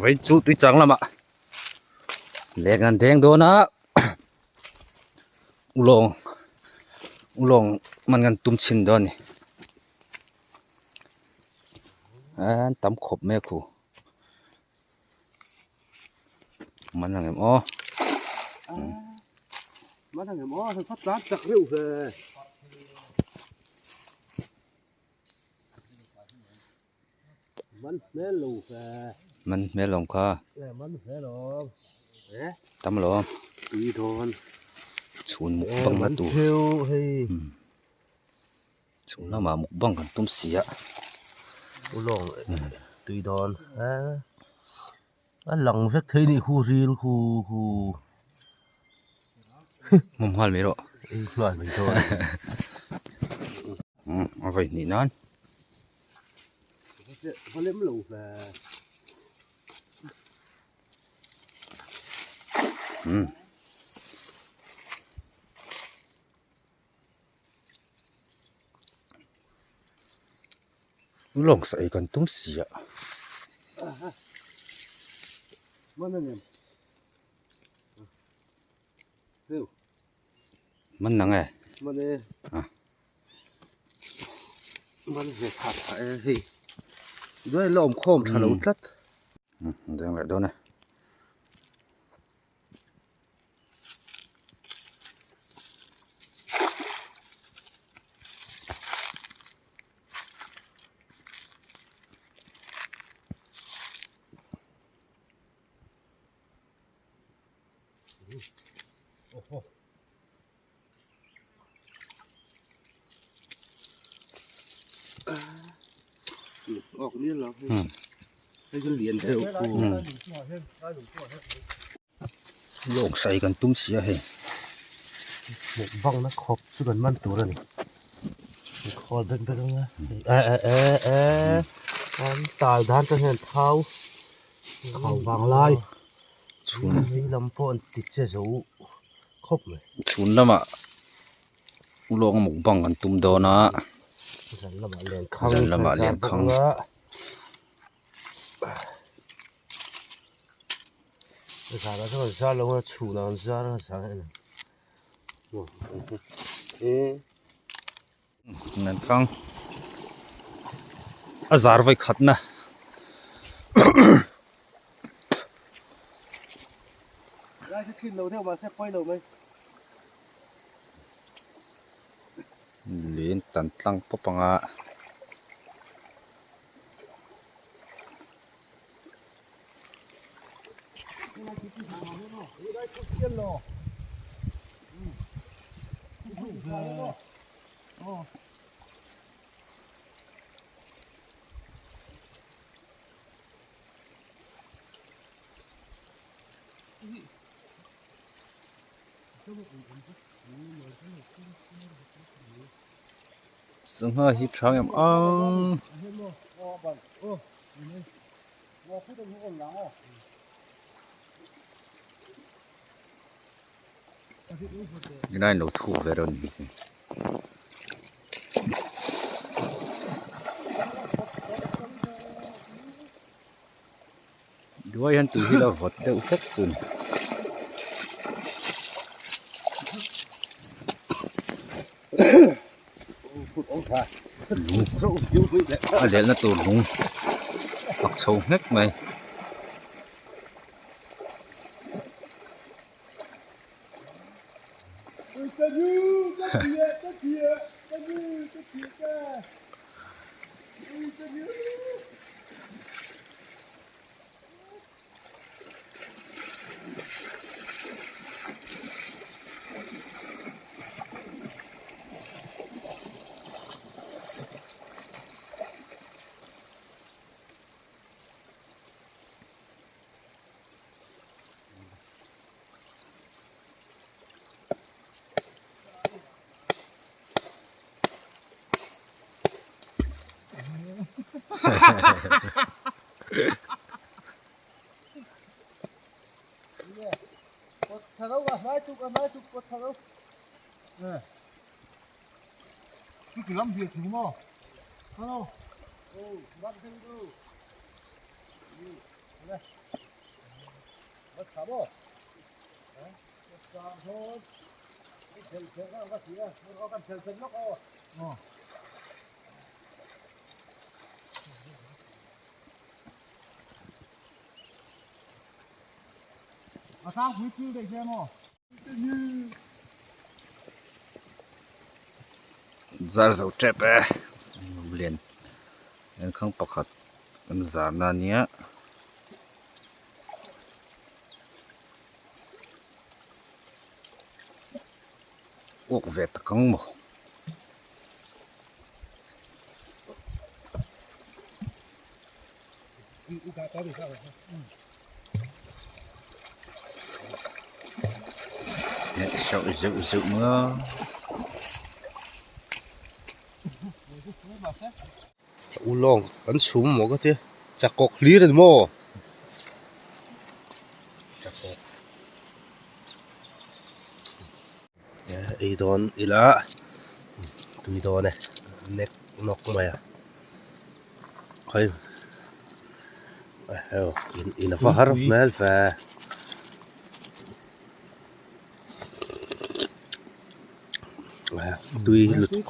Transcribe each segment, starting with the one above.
Vei chu tui chang lamah leng an deng dawn a ulawng ulawng man kan tum chhin dawn a ni an tam khawp mai a khu man ang em aw man ang em aw hei kha tlan chak reuh ve. Man hmel lo ve. Man hmel awm kha. E man hmel awm. E. Tam lo awm. Tui dawn. Chhun mukbang na tur. Hei. Chhun lamah mukbang kan tum si a. Ulawng tui dawn. E. A lang vek thei nih khu ril khu khu. Mum nghal mai rawh. Ei nghal mai dawn. A vawi hnih nan. Va lem lo ve. Um. Lawng sa ei kan tum si a. Mana nem. Man nang e. Man e. A. Man ve tha tha e hei. Duai la awm khawm tha lo tlat. Deng leh dawn e. Lawng sai kan tum si a hei. Mukbang na khawp chu kan man tur a ni. Khawl bek bek anga. E e e e an tal dan te hian thau khau vang lai. Chhun lam pawh an ti che zo khawp mai. Chhun lamah ulawng mukbang kan tum dawn a. Zan lamah lenkhang Zan lamah lenkhang. Zanah chuan an zar lo a chhunah an zar a zan en Lenkhang a zar vawi khatna. Lui tan tlang pawp ang a. Sangha hi tha em ang. Nilai lo thu ve rawn ni hi. Duai hian tui hi la vawt deuh hlek tun. Lung a lelna tur lung fak chho nghek mai. Zar zo tep e lian lenkhang pakhat an zarna a nia. Uak ve tak ang maw. Zeuh zeuh zeuh mai a. Ulawng kan chhum maw ka tia chakawk hlir a ni maw? Chakawk ei dawn ila tui dawn e nek nawk mai a khawi in a va har hmel ve. Tui lutuk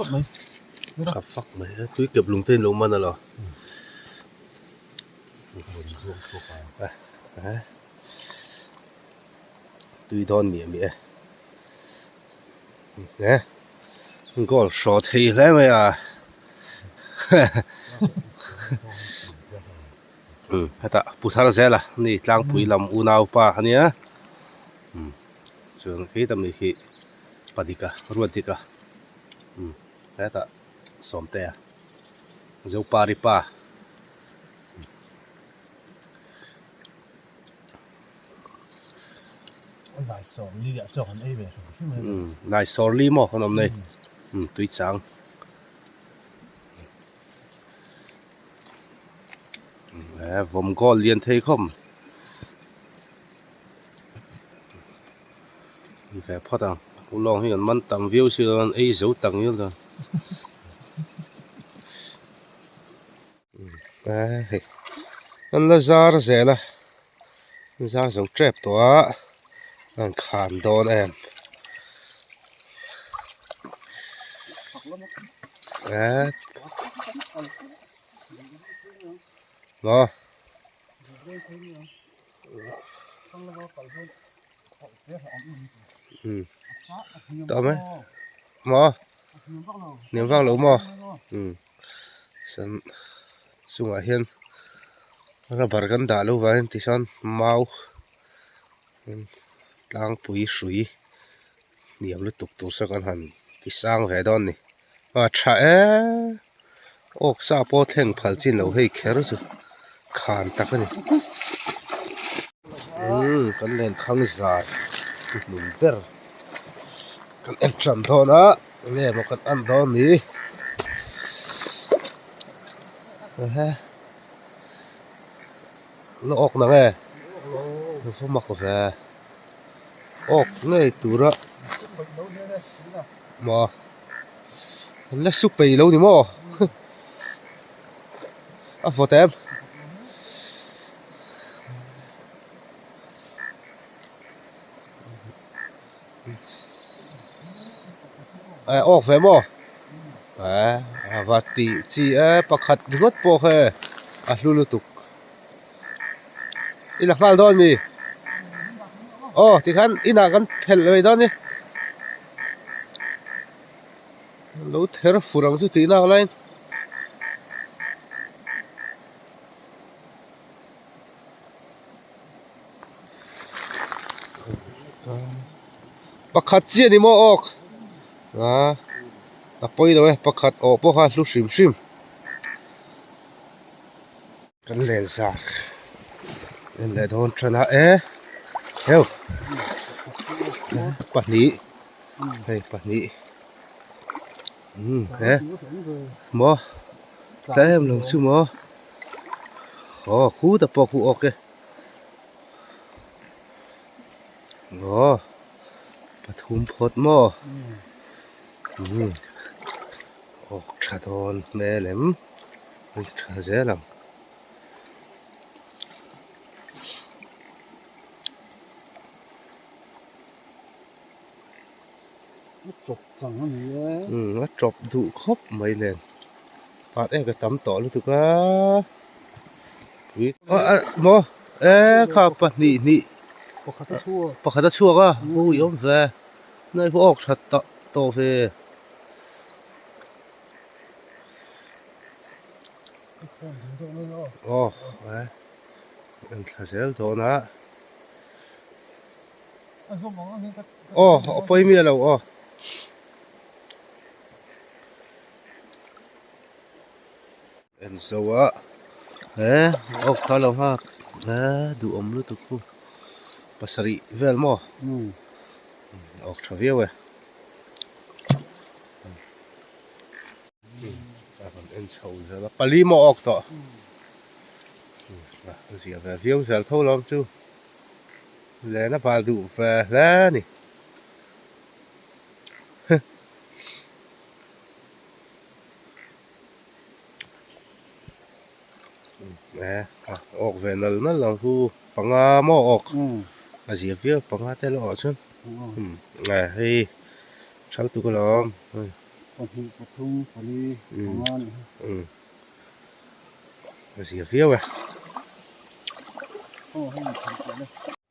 tha fak mai a tui kep lung te in lo man alo tui dawn miah miah e goal hraw thei hle mai a hetah pu thar zel a ni tlangpui lam unaupa ania chuan khi ta mi khi. Padika Ruatdika umm hetah Sawmtea Zoparipa umm Laisawrli maw an awm nei umm Tuichang eh vawm goal lian thei khawp. Ve phawt ang ulawng hi an man tam viau si lo an ei zo tak ngial dawn hei an la zar zel a an zar zo tep tawh a an khan dawn em eh maw. Tawm e maw hniam vak lo maw chuan chungah hian rubber kan dah loh vangin tichuan mau tlangpui hrui hniam lutuk tur saw kan han ti sang ve dawn a ni a tha e awk sa pawh thleng phal chin lo hei kher chu khan tak a ni umm kan lenkhang zar hmun ber kan en tan dawn a enge maw kan en dawn ni la awk nang e va mak ve. Awk ngei tura maw an la su peih lo ni maw a vawt em eh awk ve maw eh a va tih chi e pakhat ringawt pawh kha e a hlu lutuk. I la nghal dawn mi? Aw tikhan inah kan phelh mai dawn ni. Lo ther fur ang chu tih nak laiin. Pakhat chiah ni maw awk? A a pawi lo e pakhat awh pawh kha a hlu hrim hrim. Kan len zak en leh dawn tan a e heu pahnih hei pahnih umm he maw tlai em lo chu maw aw khu ta pawh khu awk e aw pathum phawt maw umm awk tha dawn hmel em. Hei tha zel ang. A chawp chang a ni e. Umm a chawp duh khawp mai nen. Pat em ka tam tawh lutuk a. Pui a maw e kha pahnih hnih. Pakhat a chhuak. Pakhat a chhuak a ui awm ve. Nai pawh awk that tawh tawh ve. Aw e en thla zel dawn a. Aw a pawi miah lo aw. En zo a he awk kha lo nghak he duhawm lutuk khu pasarih vel maw awk tha viau e. A rawn en chho zel a pali maw awk tawh a zia ve viau zel tho lawm chu len a bal duh ve hle a ni e a awk ve nal nal ang chu panga maw awk a zia viau panga te erawh chuan e hei thal tuk alawm. Pahnih pathum pali panga a nih hi. A zia viau e.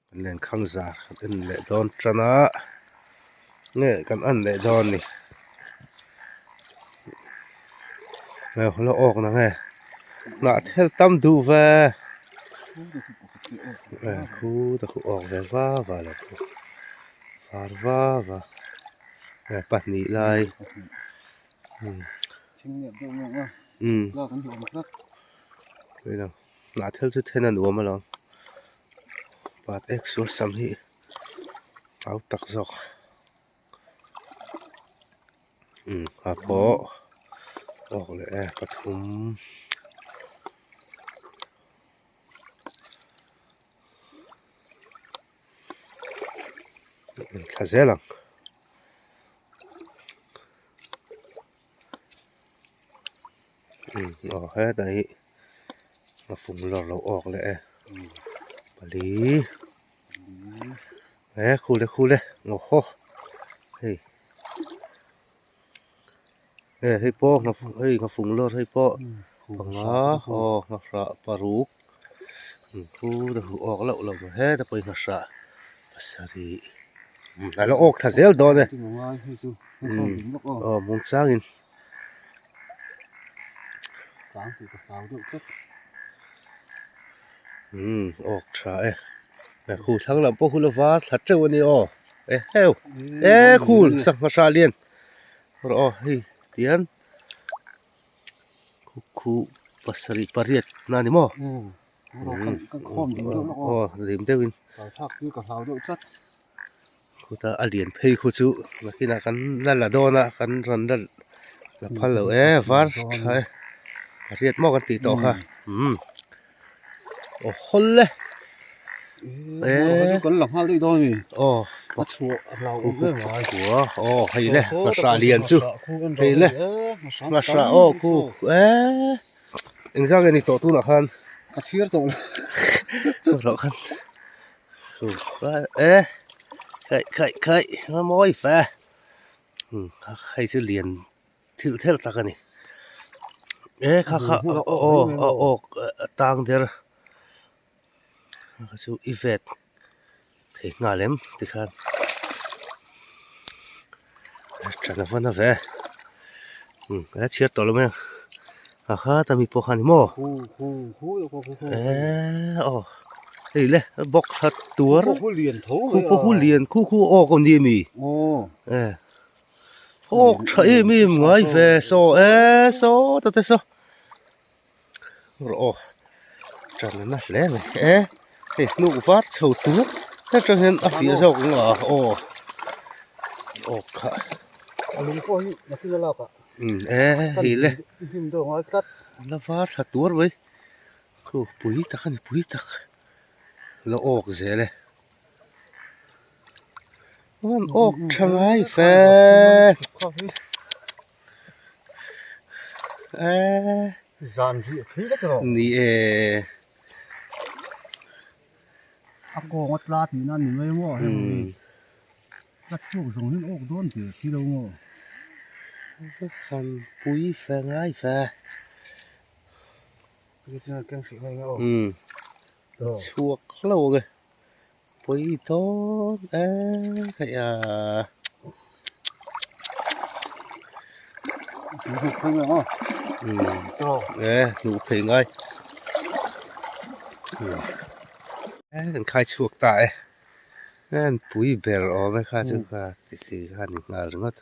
Kan lenkhang zar kan en leh dawn tan a nge kan en leh dawn ni. Hei la awk na nge hnah thel tam duh ve. Khu ta khu awk ve va va lo khu var va va. Pahnih lai hnah thil chu then a nuam alawm pat ek sual sam hi hau tak zawk a pawh awk leh e pathum. Thla zel ang aw hetah hi a fung lawr lo awk leh e pali e khule khule aw haw hei e hei pawh hei nghafung lawr hei pawh panga aw nghahrah paruk khu te huh awk loh loh heta pawh hi nghahrah pasarih a lo awk thla zel dawn e aw muangchangin umm awk tha e khu thlang lam pawh khu la var thla teuh a ni aw e heu e khu sangha hrah lian rawh aw hei tian khu khu pasarih pariat na ni maw aw lim deuhin khuta a lian phei khu chu nakinah kan la la dawn a kan rawn la la phal lo e var tha e pariat maw kan tih tawh kha umm aw hawl e aw aw hei le nghahrah lian chu hei le nghahrah aw khu eee engzah nge ni tawh tunah khan ka chhiar tawh lo rawh khan e khai khai khai a mawi fe hei chu lian thil thel tak a ni e kha kha aw aw aw a tang der kha chu i vet thei nghal em tikhan tha na va na ve a chhiar tawh lo mai ang a kha ta mi pawh kha a ni maw eee aw hei le bawk khat tuar khu pawh khu lian khu khu awk a ni ami e awk tha em em ngai ve saw e saw ta te saw rawh aw tan a na hle mai e hei hnuk var chho tur atang hian a fiah zawk ang a aw aw kha e hei le la var thla tur mai khu pui tak a ni pui tak la awk zel e awk tha ngai fe. Zan rih a phei vek rawh. Ni e. A kawng a tla tihna a ni mai maw heng hi. Ka chhuak zawng hian awk dawn ve si lo maw? Ka han pui fe ngai ve. Umm chhuak hlauh ang e. Pui dawn e hei a. Umm e hnuh phei ngai. E kan khai chhuak ta e. An pui ber awm e kha chu kha ti khi kha ni nghal ringawt.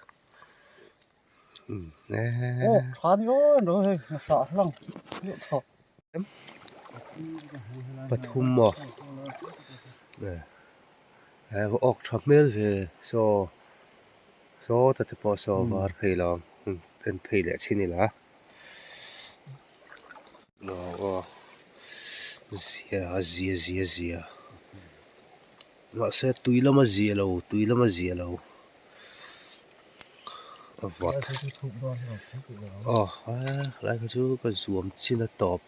Pathum maw eh awk tha hmel ve saw saw ta te pawh saw var phei lo ang en phei leh chin ila zia zia zia zia mahse tui lama zia lo tui lama zia lo. A vawt aw helai kha chu ka zuam chin a tawp.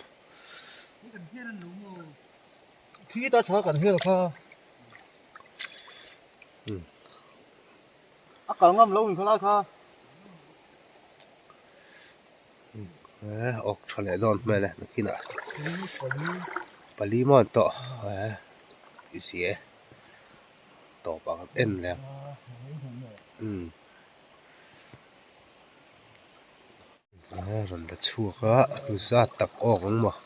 Khi ta chha kan hel kha. A kal ngam lo in khalai kha. Eh awk tha leh dawn hmel e nakinah pali maw an tawh eh tih si e. Tawp ang en leh umm rawn la chhuak a zat tak awk ang maw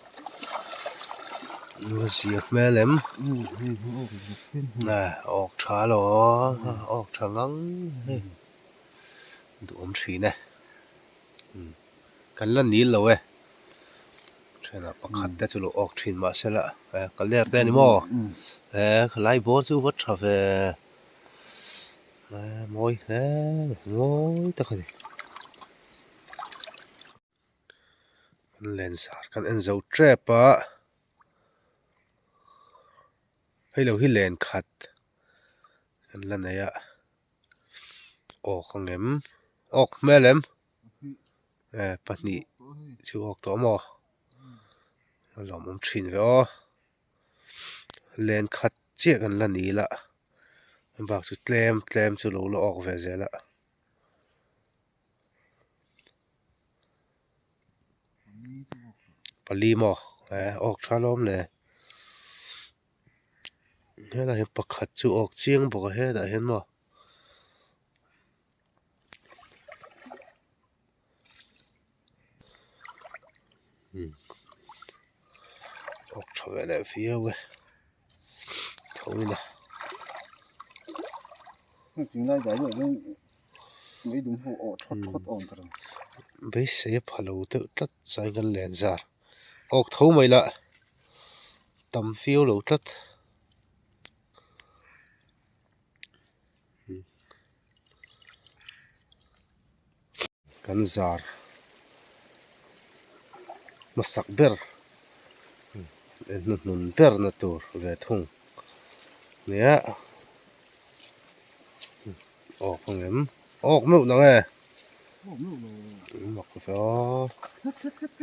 a zia hmel em awk tha lo awk tha ngang hei duhawm thin e kan la nil lo e. Ṭhenah pakhat te chu lo awk ṭhin mah se la eh ka ler te a ni maw eh khalai ball chu va ṭha ve eh mawi hle mawi tak a ni kan len zar kan en zo tep a hei lo hi len khat kan la nei a awk ang em awk hmel em. Eh pahnih chu awk tawh maw a lawmawm thin ve aw len khat chiah kan la ni la bak chu tlem tlem chu lo la awk ve zel a. Pali maw eh awk tha lawm le helai hian pakhat chu awk chiang bawk a hetah hian maw. Awk tha ve leh viau e tho ila. Beisei a pha lo deuh tlat chuan kan len zar awk tho mai lah tam viau lo tlat. Kan zar hmasak ber leh hnuhnun ber na tur ve thung nia awk ang em awk meuh nang e mak ve aw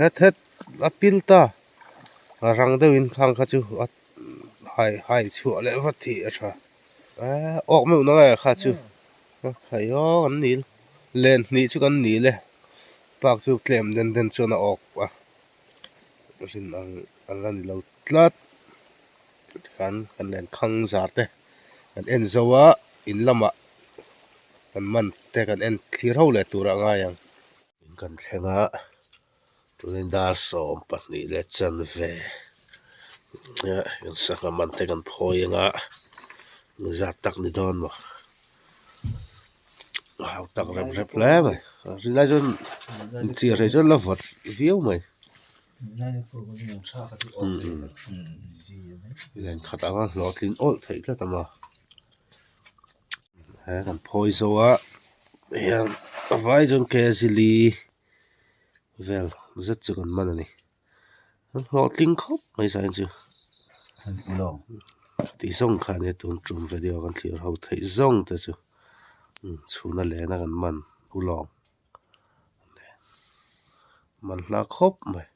het het a pil ta a rang deuhin khang kha chu a hai hai chhuah leh vat hi a tha. Eee awk meuh na nge kha chu khai aw kan nil len hnih chu kan nil e park chu tlem den den chuan a awk a rin ang a la ni lo tlat tikhan kan len khang zar te kan en zo a in lamah kan man te kan en thlir ho leh tur a ngai ang in kan thleng a. Tunin dar 12 leh chanve kan sangha man te kan phawi anga zat tak ni dawn maw hau tak rep rep hle mai rinai chuan inchhiar hi chuan la vawt viau mai len khat anga hlawhtlin awlh theih tlat a maw he kan phawi zo a hian a vai chuan kg li. Vel zet chu kan man a ni an hlawhtling khawp mai zain chu tih zawng kha ania tun tum video kan thlir ho theih zawng te chu chhuna lena kan man ulawng man hla khawp mai.